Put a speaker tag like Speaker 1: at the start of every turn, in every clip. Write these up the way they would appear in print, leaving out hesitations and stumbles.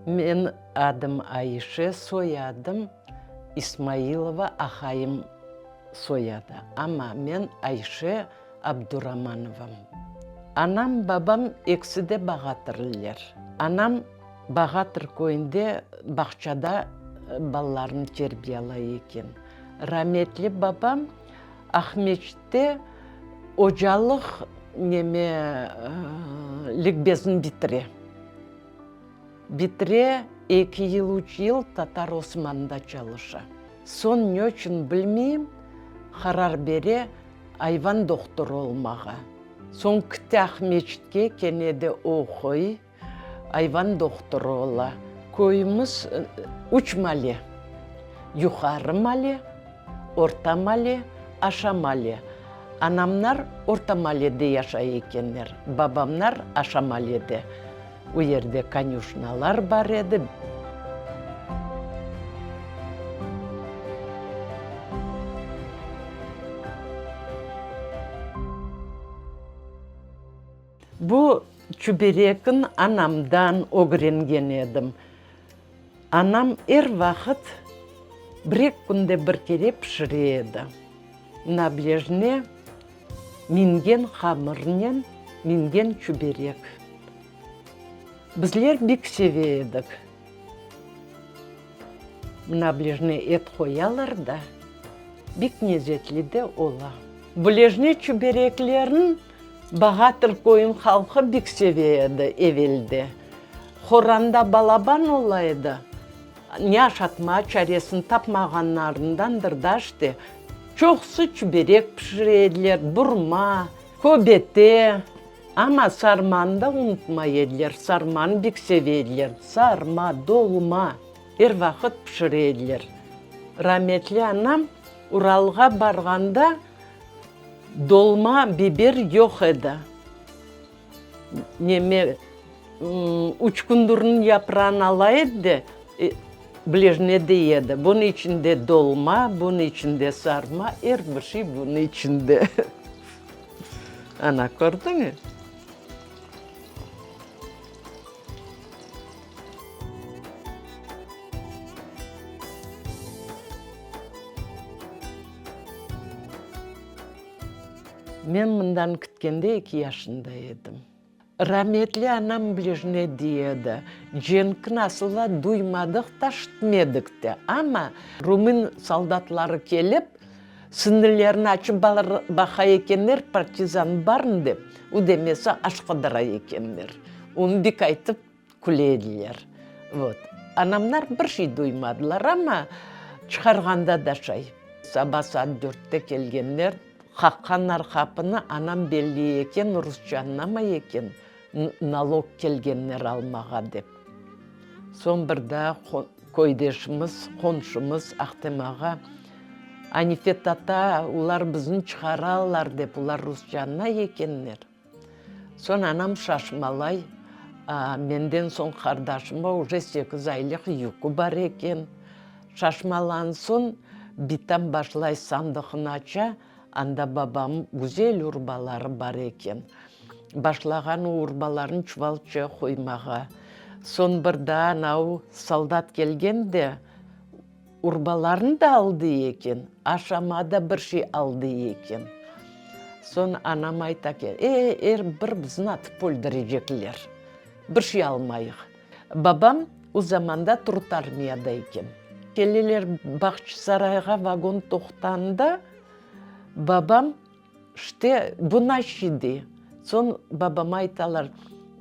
Speaker 1: Men adım Ayşe, soyadım İsmailova, aqayım soyadı, amma men Ayşe Abduramanovam. Anam, babam ekisi de Bağatırlıler. Anam Bağatır köyünde bağçada balalarını terbiyalay eken. Rametli babam Aqmeçitte ocalıq neme likbezini bitire. Bitire, eki yıl, üç yıl Tatar Osmanda çalışa. Soñ ne içün bilmeyim, qarar bere ayvan dohturı olmağa. Soñ kite Aqmeçitke, kene de oquy. Ayvan dohturı ola. Köyümiz üç male, Yuqarı male, Orta male, Aşa male. Anamlar Orta malede yaşay ekenler, babamlar Aşa malede. O yerde konyuşnalar bar edi. Bu çüberekni anamdan ögrengen edim. Anam er vaqıt bir-eki künde bir kere pişire edi. Mına bilejne mingen hamırnen mingen çüberek. Bizler bek seve edik. Mına bilejne et qoyalar da, bek lezetli de ola. Bilejne çübereklerni Bağatır köyüñ halqı bek seve edi evelde. Horanda balaban ola edi, ne aşatmağa çaresini tapmağanlarındandır da işte, çoqusı çüberek pişire ediler, burma, köbete, amma sarmanı da unutmay ediler, sarmanı bek seve ediler, sarma, dolma er vaqıt pişire ediler. Rametli anam Uralğa barğanda Dolma biber yoq edi. Neme, üçkündürniñ yaprağını ala edi de, bilejne dey edi. Bunıñ içinde dolma, bunıñ içinde sarma, er bir şey bunıñ içinde. Ana, kördiñmi? Men mından kitkende eki yaşında edim. Rametli anam bile dey edi, Cenkni asıla duymadıq ta, şitmedik te, amma rumın soldatları kelip, sinirlerini açıp baqa ekenler, partizan barmı dep, u demese aş qıdıra ekenler. Onı bek aytıp Küle ediler. Vot. Anamlar bir şey duymadılar, amma çıqarğanda da şay. Saba saat dörtte kelgenler, qaqqanlar qapını, anam belli eken, rusça añlamay eken, nalog kelgenler almağa dep. Soñ bir daa köydeşimiz, qonşumız Ahtem ağa, Anife tata, olar bizni çıqaralar dep, olar rusça añlay ekenler. Soñ anam şaşmalay, menden soñ qardaşıma uje sekiz aylıq yükü bar eken. Şaşmalan soñ bitam başlay sandıqnı aça, anda babam güzel urbaları bar eken. Başlağan o urbalarnı çuvalça qoymağa. Soñ bir daa anau soldat kelgen de, Urbalarını da aldı eken, aşama da bir şey aldı eken. Soñ anam ayta ki, e, er bir bizni atıp öldürecekler, bir şey almayıq. Babam o zamanda Trud armiyada eken. Keleler Bağçasarayğa vagon toqtanda, babam İşte, bu naş idi. Soñ babama aytalar,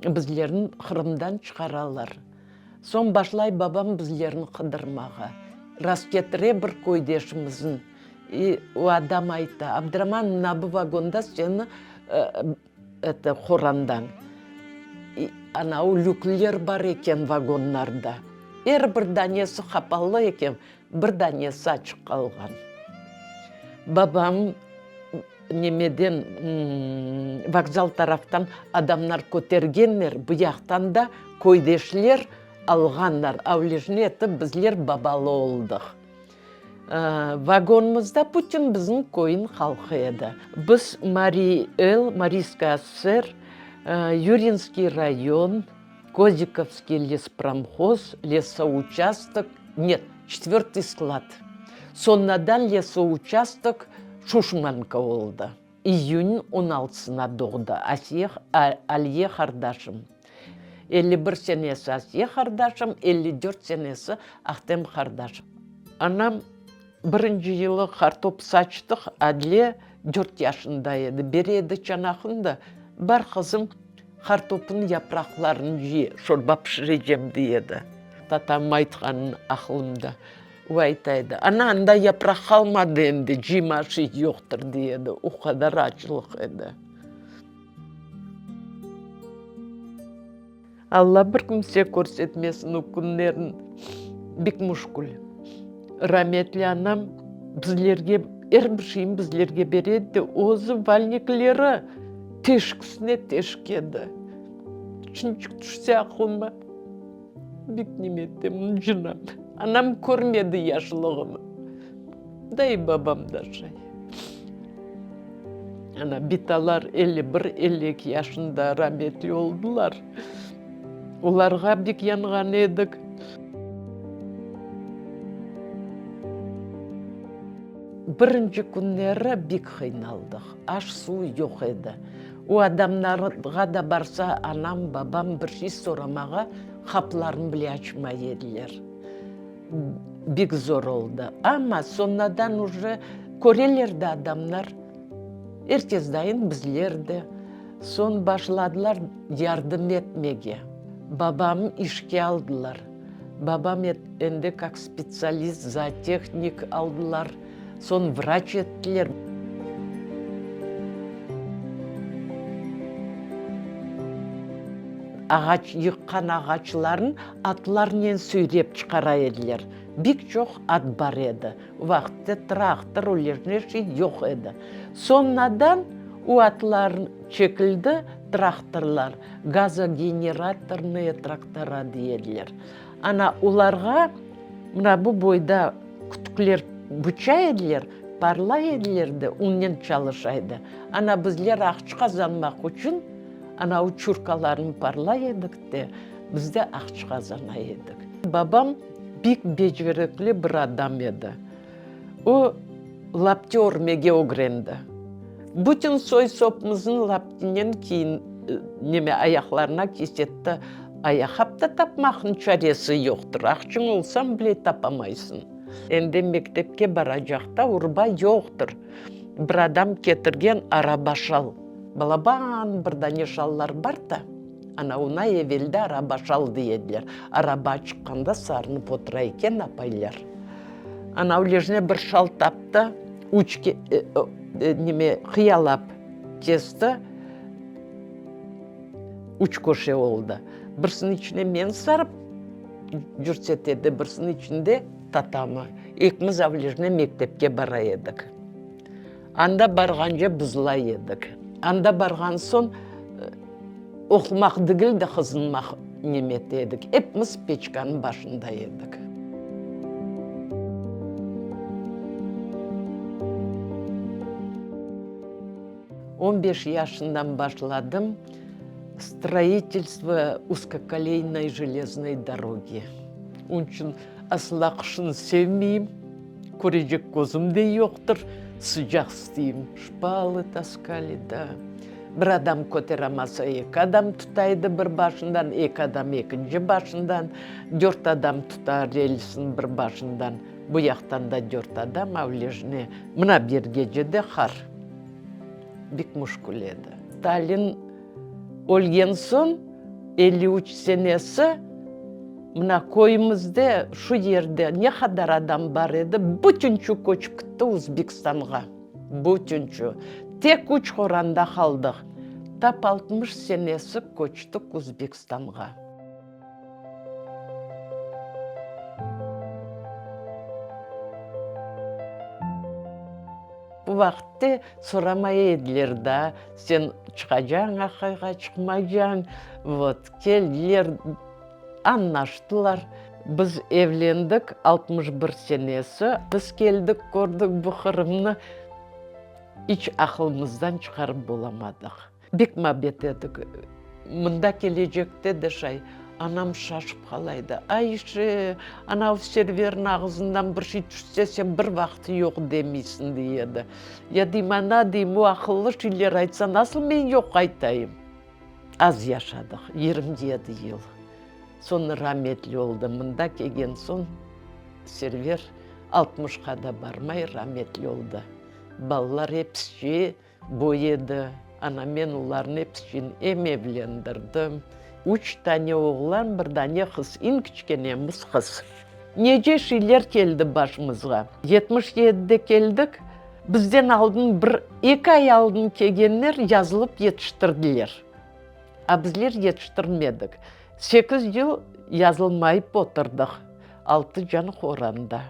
Speaker 1: bizlerni Qırımdan çıqaralar. Soñ başlay babam bizlerni qıdırmağa. Rastketire bir köydeşimizni. I, o adam ayta, Abduraman, mına bu vagonda seni, eto, qorandañ. I, ana o lükler bar eken vagonlarda. Er bir danesi qapalı eken, Bir danesi açıq qalğan. Babam nemeden, vokzal taraftan adamlar kötergenler, bu yaqtan da köydeşler alğanlar. Avlejni etip bizler babalı oldıq. Vagonımızda bütün bizim köyün halqı edi. Biz Mariy El, Mariyskaya SSR, Yurinskiy rayon. Kozikovskiy lespromhoz, lesouçastok, net, çetvertıy sklad. Soñradan lesouçastok Şuşmanka oldı. İyünniñ on altısına doğdı Asiye, Aliye qardaşım. 51 senesi Asiye qardaşım, 54 senesi Ahtem qardaşım. Anam birinci yılı qartop saçtıq, Adliye dört yaşında edi, bere edi çanaqnı da, bar qızım, qartopnıñ yapraqlarını cıy, şorba pişirecem, dey edi. Tatam aytqanı aqlımda. O ayta edi, Ana, anda yapraq qalmadı endi, cıyma şey yoqtır, dey edi. O qadar açlıq edi. Alla bir kimse körsetmesin o künlerni, bek müşkül. Rametli anam bizlerge, er bir şeyni bizlerge bere edi de, özü valnikleri teşkisine teşik edi. Şunçıq tüşse aqlıma, bek neme etem, ıncınam. Anam körmedi yaşlığımı. Dayı babam da şay. Ana, bitalar 51, 52 yaşında rametli oldılar. Olarğa bek yanğan edik. Birinci künleri bek qıynaldıq. Aş-suv yoq edi. O adamlarğa da barsa, anam, babam bir şey soramağa qapılarını bile açmay ediler. Bek zor oldı. Amma soñradan uje köreler de adamlar, er kes dayın, bizler de. Soñ başladılar yardım etmege. Babamı işke aldılar. Babam endi kak spetsialist, zootehnik aldılar. Soñ vraç ettiler. Ağaç, yıqqan ağaçlarnı atlarnen süyrep çıqara ediler. Bik çoq at bar edi. O vaqıtte traktor, öyle şey yoq edi. Soñradan o atlar çekildi, traktorlar, gazogeneratornıye traktora dey ediler. Ana, olarğa mına bu boyda kütükler bıça ediler, parlay ediler de, onnen çalışa edi. Ana, bizler aqça qazanmaq içün ana o çurkalarnı parlay edik de, biz de aqça qazana edik. Babam pek becerikli bir adam edi. O, lapti örmege ögrendi. Bütün soy-sopumıznı laptinen kiyin, neme, ayaqlarına kiysetti. Ayaqqap da tapmaqnıñ çaresi yoqtır, aqçıñ olsam bile tapamaysıñ. Endi mektepke baracaqta urba yoqtır. Bir adam ketirgen araba şal, balaban bir dane şallar bar da, ana oña evelde araba şal dey ediler. Araba çıqqanda sarınıp otura eken apaylar. Ana öylejine bir şal taptı, üç neme qıyalap kesti. Üç köşe oldı. Birsiniñ içine meni sarıp cürset edi, birsiniñ içinde tatamı. Ekimiz avlejne mektepke bara edik. Anda barğance buzlay edik. Anda barğan soñ oqumaq degil de qızınmaq nemeti edik. Epimiz peçkanıñ başında edik. On beş yaşından başladım stroitelstvo uzkokoleynoy jeleznoy dorogi. Onıñ içün asla qışnı sevmeyim, körecek közüm de yoqtır, sıcaq isteyim. Şpalı taskali da. Bir adam köteramasa, eki adam tuta edi bir başından, eki adam ekinci başından, dört adam tuta relsniñ bir başından, bu yaqtan da dört adam, avlejne. Mına bir gece de qar. Bik müşkül edi. Stalin ölgen soñ, 53 senesi, mına köyümizde, şu yerde ne qadar adam bar edi, bütünçü köçip kitti Uzbekistanğa. Bütünçü. Tek üç qoranda qaldıq. Tap 60 senesi köçtik Uzbekistanğa. Bu vaqıtte soramay ediler da, sen çıqacañ aqayğa, çıqmacañ, vot, keldiler, añlaştılar. Biz evlendik 61 senesi. Biz keldik, kördik bu Qırımnı, iç aqılımızdan çıqarıp olamadıq. Bek mabet edik. Mında kelecekte de şay. Anam şaşıp qala edi. Ayşe, anav Serverniñ ağızından bir şey tüşse, sen bir vaqtı yoq demeysiñ, dey edi. Ya deyim, ana, deyim, o aqıllı şeyler aytsa, nasıl men yoq aytayım? Az yaşadıq, 27 yıl. Soñ rametli oldı. Mında kelgen soñ Server altmışqa da barmay rametli oldı. Balalar episi Boy edi. Ana, men olarnı episini em evlendirdim. Üç tane oğlan, bir dane qız, eñ kiçkenemiz qız. Nece şeyler keldi başımızğa. 77-de keldik, bizden aldın bir eki ay aldın kelgenler yazılıp yetiştirdiler. A bizler yetiştirmedik. Sekiz yıl yazılmayıp oturdıq, altı can qoranda.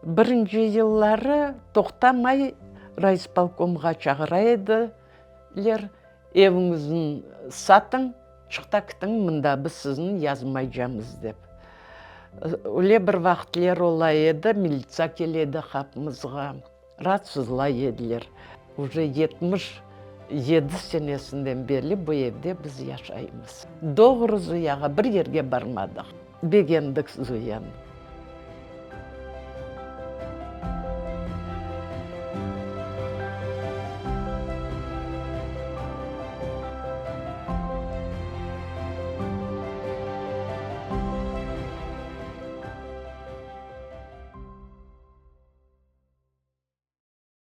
Speaker 1: Birinci yılları toqtamay rayispolkomğa çağıra ediler, eviñizni satıñ, çıq ta kitiñ mında, biz sizni yazmaycamız dep. Öyle bir vaqıtler ola edi, militsiya kele edi qapımızğa, raatsızlay ediler. Uje 77 senesinden berli bu evde biz yaşaymız. Doğru Zuyağa bir yerge barmadıq. Begendik Zuyanı.